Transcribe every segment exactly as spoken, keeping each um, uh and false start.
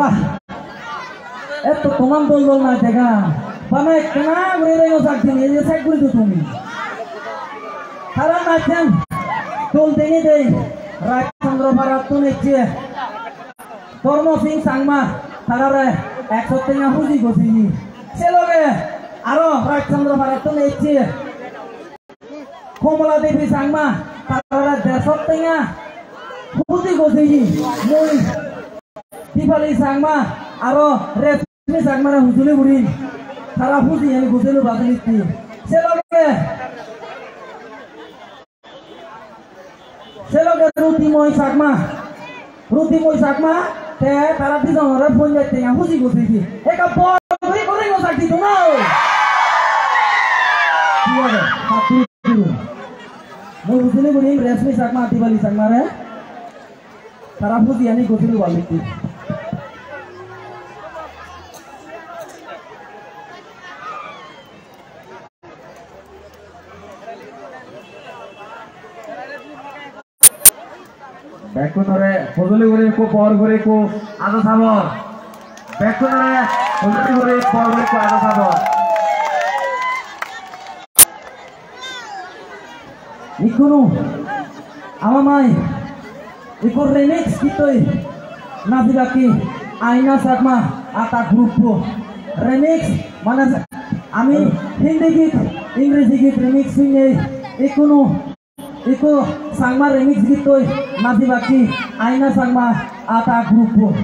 Bah, etto toman dol dol naj dega. Bana ekkena guri reno sak dini, ei je sek guri do tumi. Tara najjan dol degi dei, Rajchandra Parattun ecche. Dharma Singh Changma, tarare ekso tenga huji gojini. Se loge aro Rajchandra Parattun ecche. Komola Devi Changma, tarare derso tenga. huji gojeye, mui Dipali Chakma aro Reshmi Chakmare hujuli gurim, tara huji ani gojelo bajelitti. Se loge, se loge Rutimoi Chakma, Rutimoi Chakma, te tara dijonore ponjaj tenga huji gojeye. Ekka bor guri guri gojak di tona. Thik age, hatturu. Mui hujuli gurim Reshmi Chakma, Dipali Chakmare. Tara huji ani gojelo bajelitti. Bekkunore hujuli guri ekku bor guri ekku aja sabor. Bekkunore hujuli guri bor guri ekku aja sabor. Ikkunu ama mai ikko remix gittoi najibakki Aina Chakma ata group-o. Remix mane ami Hindi git, Ingreji git remix sunei ikkunu ikko Changma remix gittoi najibakki Aina Changma ata group-o.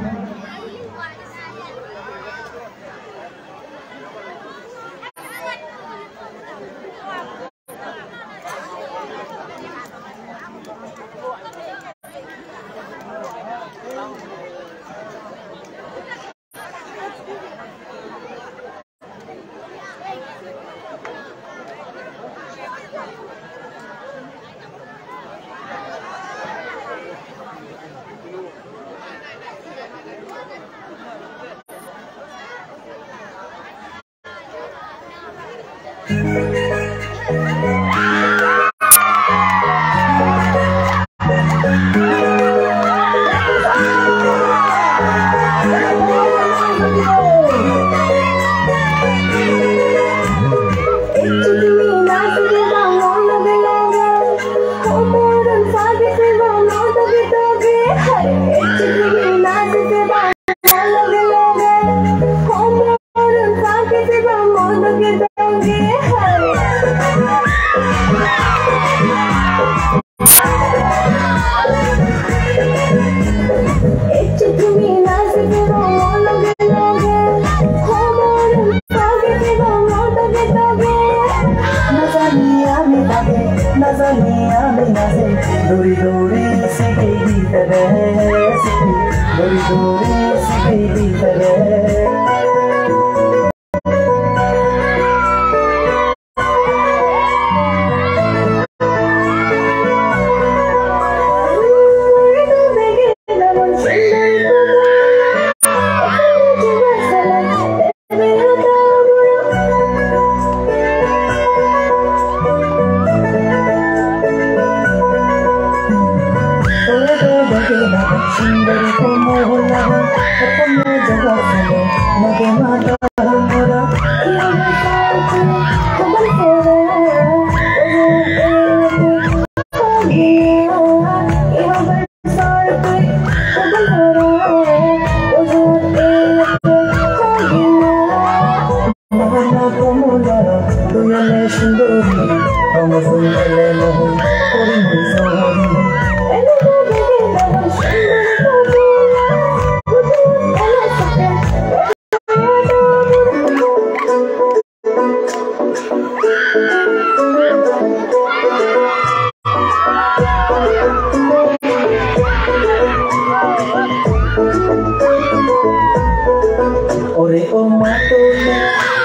Ore o matole,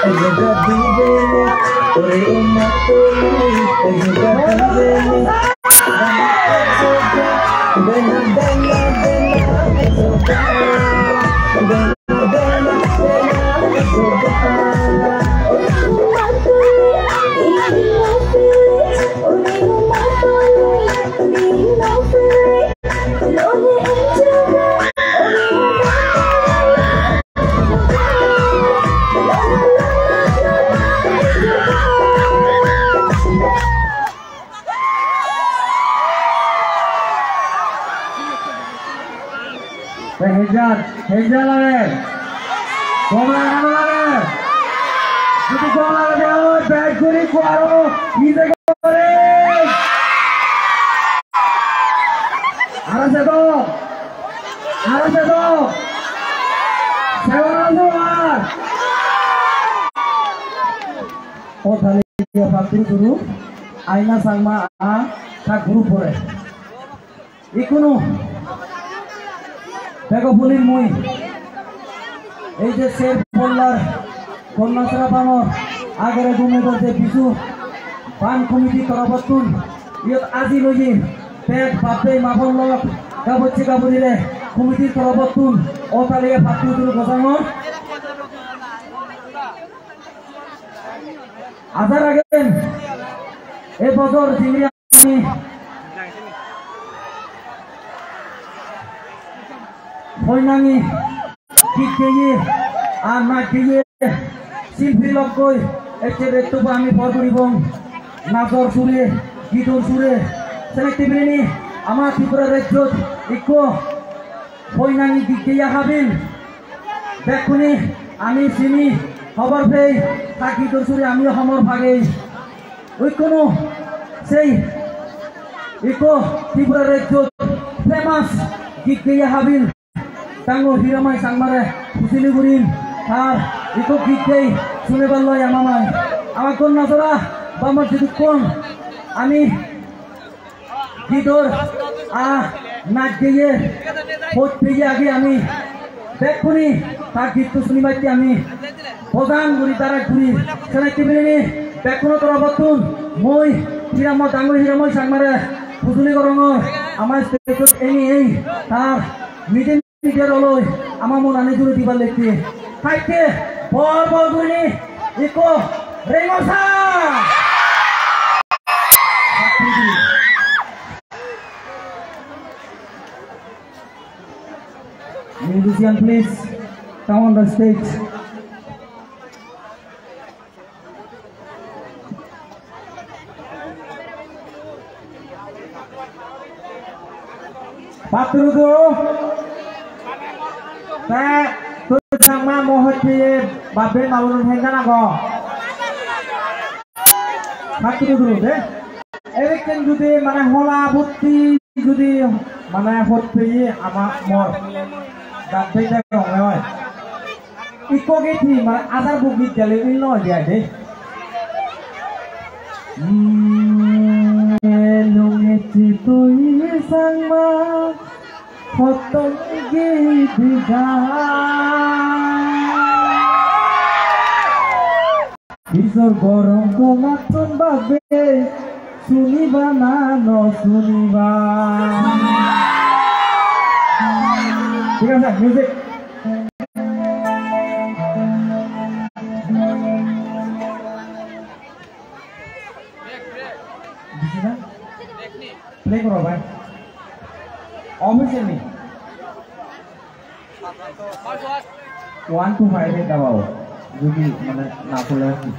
ejo gadi bene. Ore o matole, ejo gadi bene. Bena, bena, bena, bena, bena. Te hejal, hejal age. Gom lage na no lage? Jodi gom lage de oi, bej guri ekko aro ije guri. Aro Sedo. Aro sedo. Sedo aro sedo. O taliya patturu turu. Aina Changma a ta group pore. Ikkunu bego puli mui ei je ser pollar Konyasora banor agere gumedor je Bizu ban committee torobottun iyot ajil oye bek bap-bei ma-bon lok gabujje gabujire committee torobottun o taliya patturu turu gojangor. Aja ragen ei bojor jingiri Hoinangi git geye ar naj geye silpi lokkoi ecche bettubo ami por guribong. Najor sure, gitor sure, senekti birini ama Tripura rajyot ikko hoinangi git geye habil. Bekkune ami sini hobor pei, ta gitor sure ami homor pagei. Ikkunu sei ikko Tripura rajyot famous git geye habil dangor Hiramai Changmare hujuli gurim tar ikko git gei sunebar loi ama mai. Ama Konyasora bamor jidukkun ami gitor a naj geye hoj peye agi ami bekkune ta gitto sunibatte ami bojan guri dara guri senekti birini bekkuno torobottun mui Hiramai dangor Hiramai Changmare hujuli gorongor ama stage-ot eni ei tar meeting leader oloi ama monani juri dibar lekki. Thaitte bor bor gurinei ikko rengosa. Musician, please come on the stage. Patturu do. Te tui Changma mo hotte ye babbe mabulun hengan ago. Patturu do de. Ebekken judi mane hola butti judi mane hotte ye ama mor. Babbe de oi. Ikko git hi mane adar bugit gele ui no jai de. Hmm, elunge chi tui Changma, hottong git ga. Ijor gorom tomattun babbe, suniba na no suniba? Thik ase, music. Play goro bhai. Officially. One to five e dabao. Jodi mane na khule ar ki.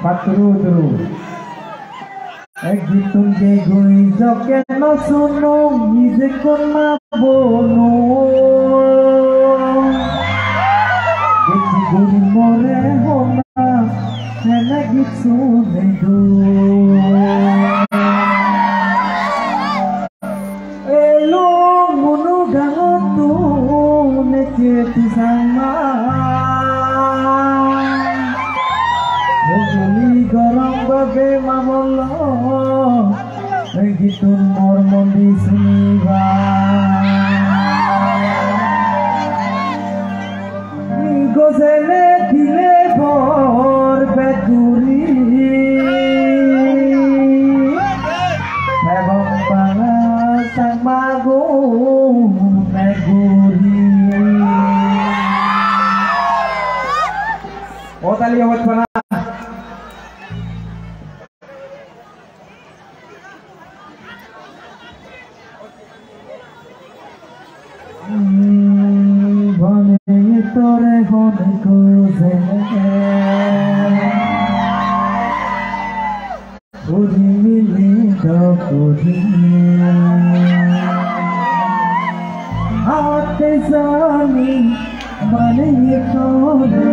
Patru tru. Ek gitun ge goi jokke no suno, ije kon ma bono. Ek guri more hona, ene git sune do. Elo munu gangottun ecche pisangma. Hojoli gorong babe ma bollo, gitun mor mondi suniba. Gojene dile bor bek guri, ebong bana changmagun bek guri. O tali hobot pana. Bane tore hone ko jene, uri mili do kuri. Hate jani bane tore,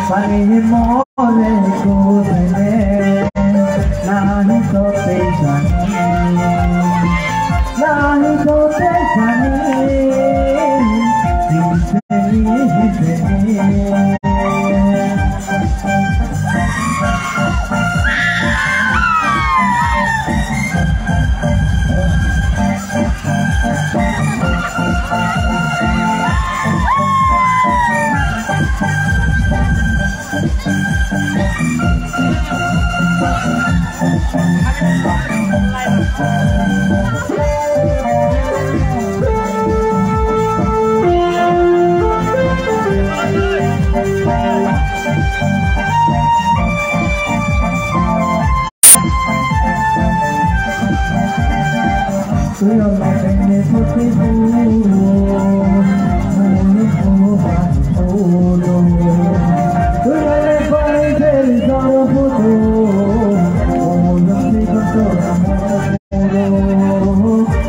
Pare more ko dile, nahi to te jani, nahi to te jani, jiseni, jiseni.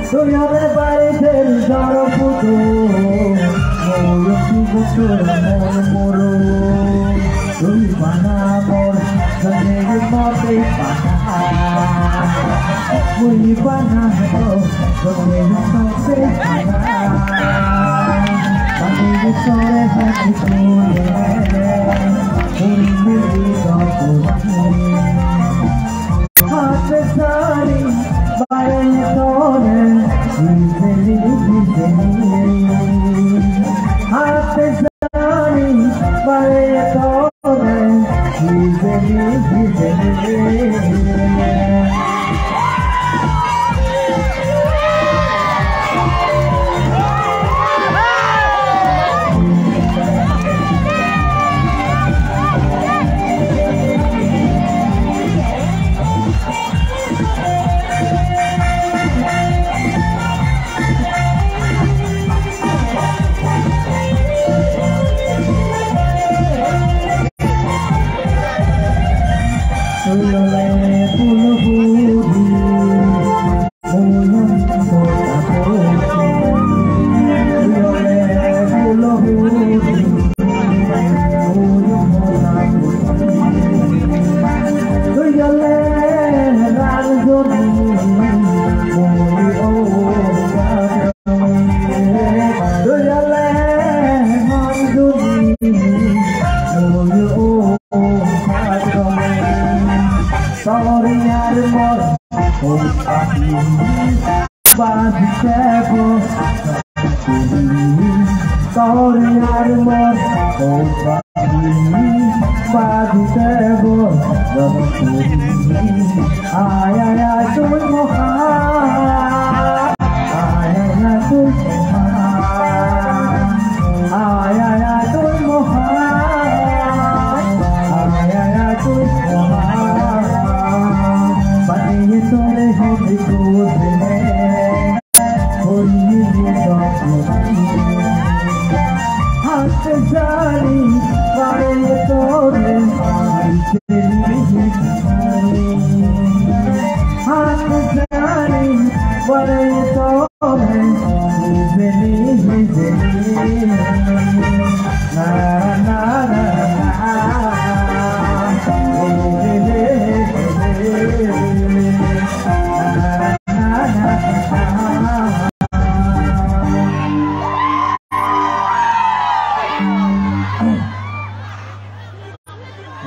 Tui ore bari del doro putu, moro putu moro moro. Tui bana mor, jane mor te bana. Tui bana mor, jane mor te bana. Bani tore hati tore, tui mili do tui. Hate sari,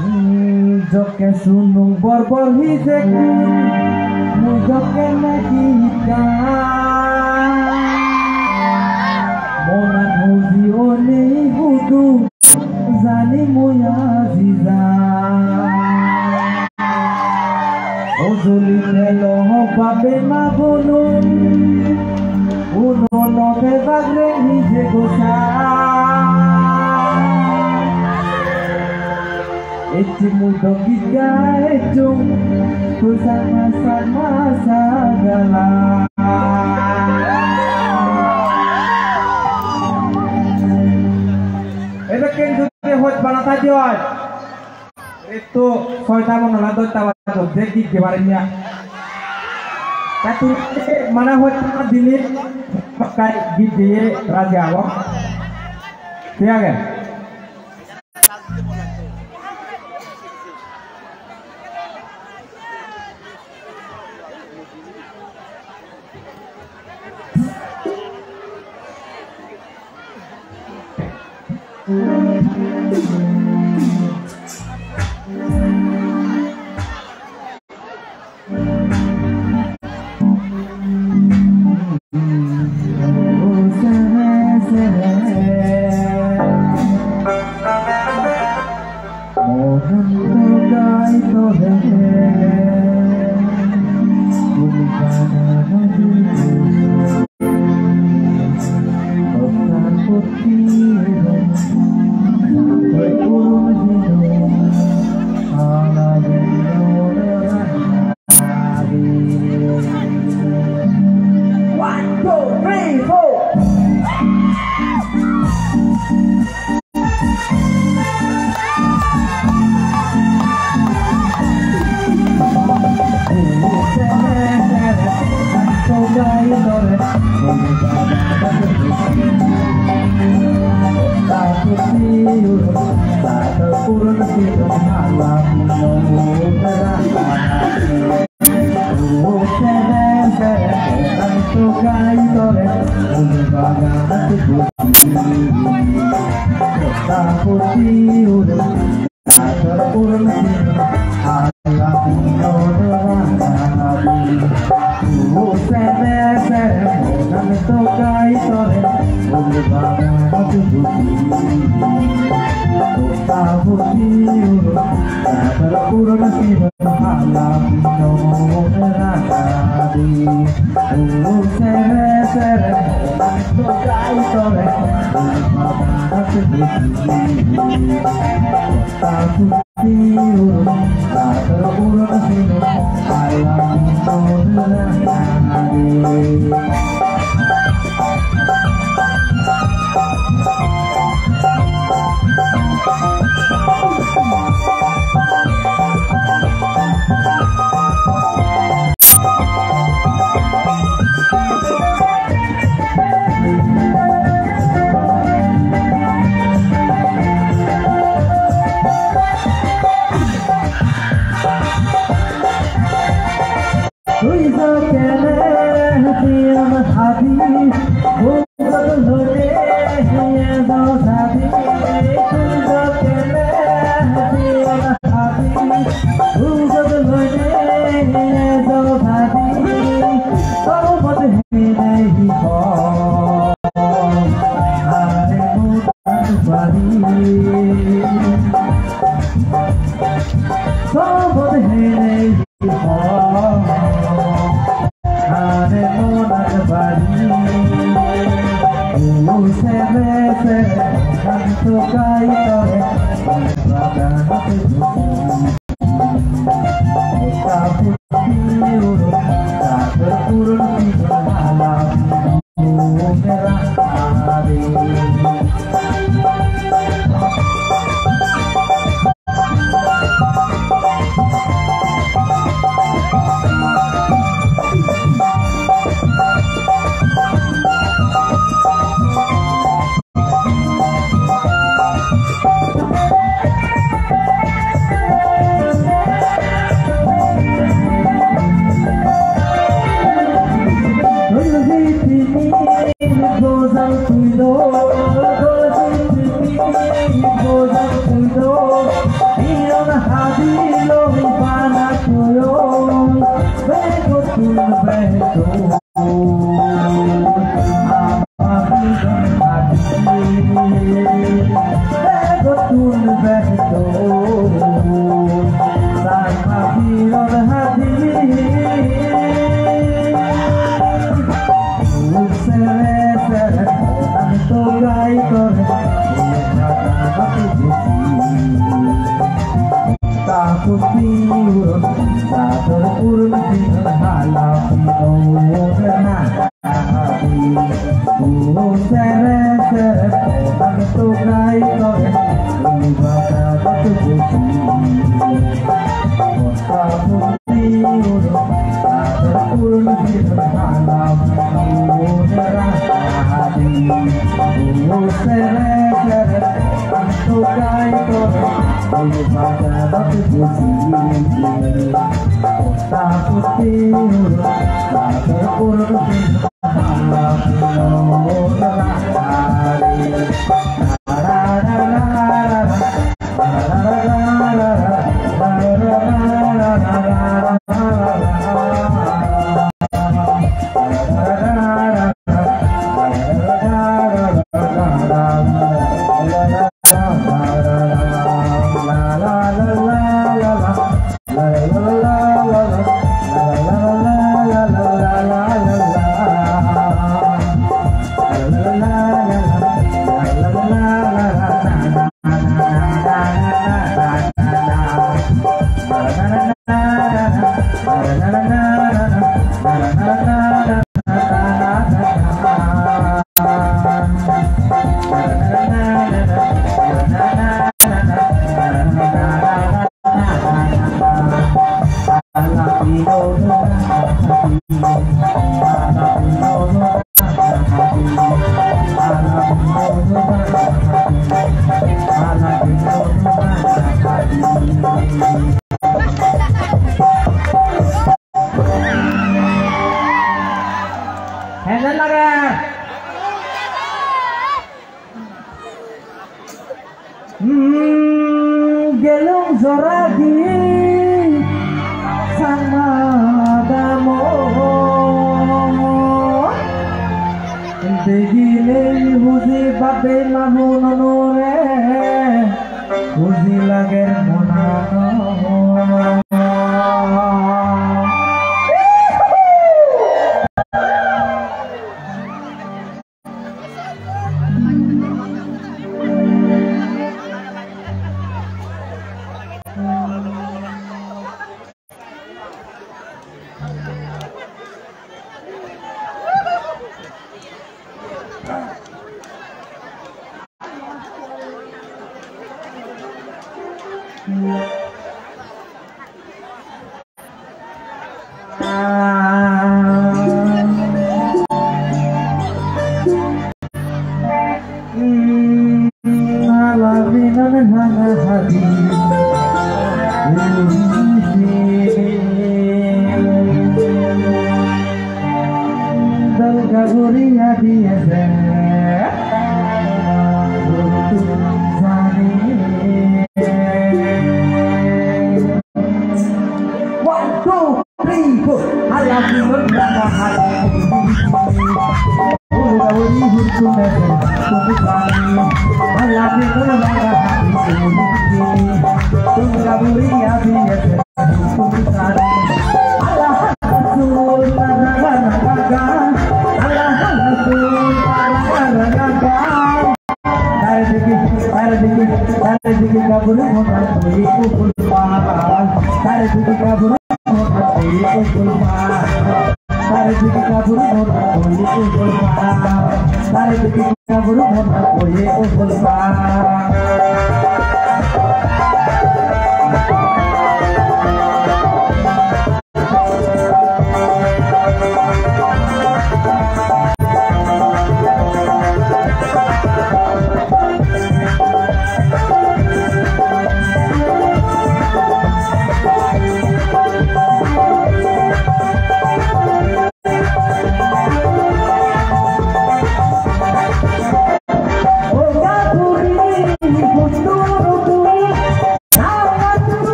Hmm, jokke sunung bor bor hijek, mui jokke nahi hikka. Monat huji onei hudu, jani mui aji jai. Ojoli telo babe ma bonun, uno no bebak re nije gosa. Ecchi mui do git gai ecchung, tui sama sama sagala. Ebekken jodi hoj bana thai oi. Etto soita monola dotta bajot je git gebar inya. Ta tumi mane hoitte dile bakkai git geye raji ago. Thik age? One, two, three, four. Hene lager. Hmm, gelung jora di Changma damo. Degilei huji bade mahu nonore, huji lager monano. Guriya diyese. One, two, three, four.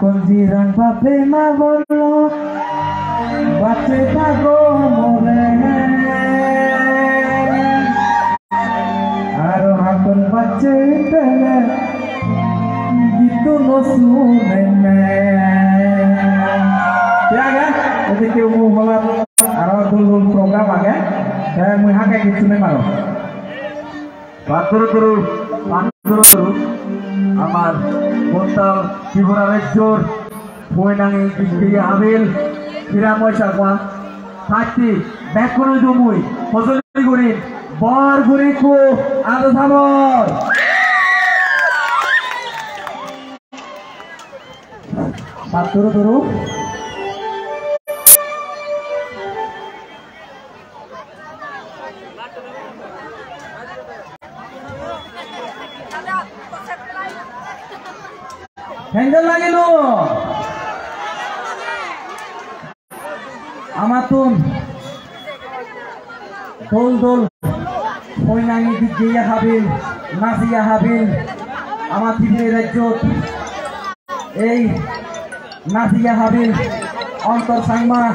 Jirang bape ma bolo, bache thago more. Aro hakkon bache pele, gitu no sunene. Ya ga, ede ke mu hola, aro dol dol program age. Te mui hake gitu ne maro. Patturu turu, patturu turu, amar Bontal Tripura rajyor Poinangi Dikkeya Habil, Hiramoy Chakma, Satti, bekkune jumui, hojoli gurin, bor guri ekku ado sabor. Patturu turu. Candle lagei do. Amattun dol dol Poinangi Dikkeya Habil, Najiya Habil, ama Tripura rajyot ei Najiya Habil, Ontor Changma,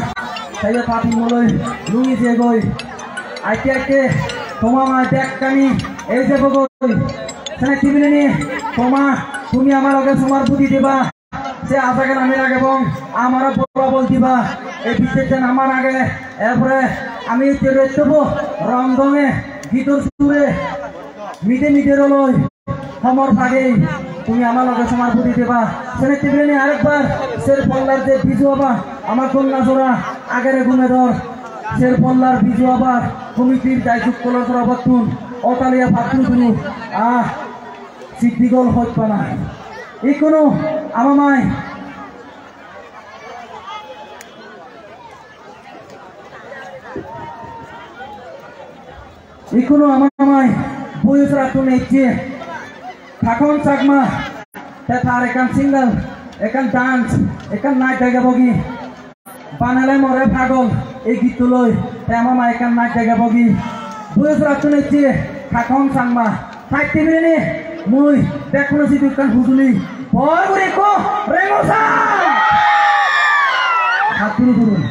teyo ta timoloi lungi jegoi. Aite aite toma mai bekkani ei jebogoi. Sene tibilini toma, tumi ama loge somar budi deba. Se asagan ami ragebong, amare bolobol diba, ei bissesan amar age, er pore ami te rettobo rong donge, gitor sure, mide mide roloi, homor pagei, tumi ama loge somar budi deba. Sene tibilini arekbar, ser pollar je Biju Aba, ama Gonnachora, agere gume dor, ser pollar Biju Aba, committee-r dayok kolor sorobottun, otaliya patturu turu, ah, Siddhi gol hoj pana. Ikkunu ama mai. Ikkunu ama mai. Buisrattun ecche. Thakon Chakma. Te tar ekkan single, ekkan dance, ekkan nach degebogi. Banale more pagol ei gitto loi, te ama mai ekkan nach degebogi. Buisrattun ecche Thakon Changma. Thakti birini mui bekkuno sidu ekkan hujuli. Bor guri ekko rengosa. Hatturu durun.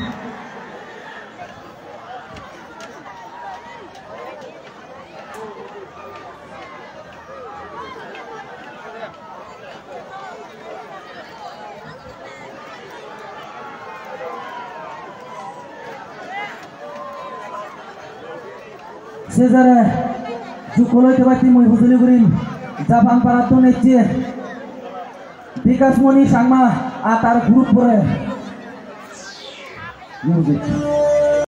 Sejare jukkoloi tebatte mui hujuli gurim, Japan parattun ecche Bikash Moni Changma ar tar group-ore. Music.